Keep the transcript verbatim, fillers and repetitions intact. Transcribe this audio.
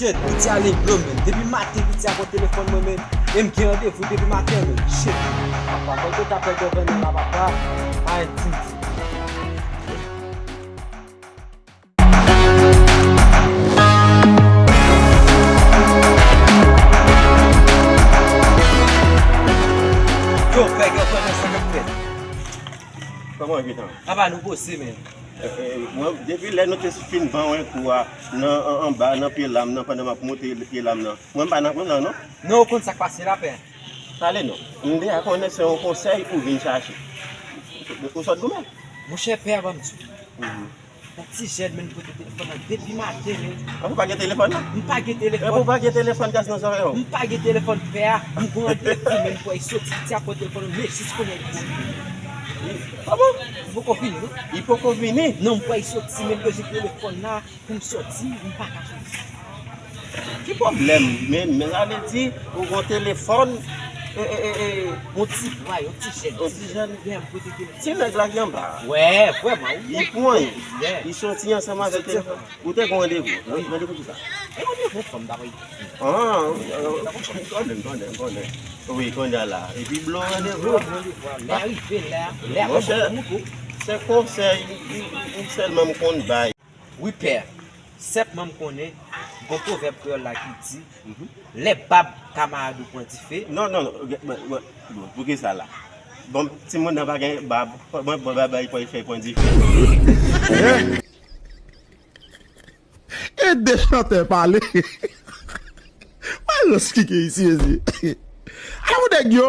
Shit, piti a leglo, men. Depi maten, piti a pran telefòn mwen, men. E m gen randevou depi maten, men. Shit. Papa, mwen te ka pè gouvènman la, papa. Ay, di, di. Yo, pè gouvènman, sa k ap fèt? Kòman w ye, Pitan? Apa nou poze, men. Eh, eh, mwen, depi lè nou te fin ban w kou a, nan, an, anba, nan pye lam nan, pandan m ap monte pye lam nan, mwen m pa nan pwoblèm, non? Non, ou konn sa k pase la, pè? Pale non. M deja konnen se yon konsèy ou vin chache. Ou sot goumen? Monchè, pè a ban m di. Mhm. Yon ti jèn, men, pote telefòn nan depi maten, men. An, ou pa gen telefòn nan? M pa gen telefòn. Epi ou pa gen telefòn, gaz nan zòrèy ou? M pa gen telefòn, pè a. M gen randevou, men, pou al soti, ti a pran telefòn nan, men jis kounye a li vini. Ah bon? Li poko vini, non? Li poko vini? Non, m pou al soti, men, bezwen telefòn nan. Pou m soti, m pa ka soti. Ki pwoblèm, men, men sa vle di, ou gon telefòn, e, e, e, e, yon ti bwa, yon ti jèn, yon ti jèn, gen pote telefòn. Ti nèg la ki anba. Wè, vrèman, wi. Li pran, li soti ansanm avèk telefòn. Ou te gon randevou. Randevou ki sa? E randevou fanm, ta wè. Ah, m konnen, m konnen, m konnen. Wi, konnen la. Epi blo randevou. Blo randevou, lè rive la, lè a mouko. Se konsèy, ou sèlman m konn bay. Wi, pè. Senpman m konnen, gon pwovèb kreyòl la ki di, lè bab kamarad ou pran dife. Non, non, non, bon, bon, bon, poukisa la? Bon, timoun nan pa gen bab, mwen, bon, bab, bay, fè pran dife. E de chantè pale. Mwen rans kike isi, ezi. Ala pou nèg yo.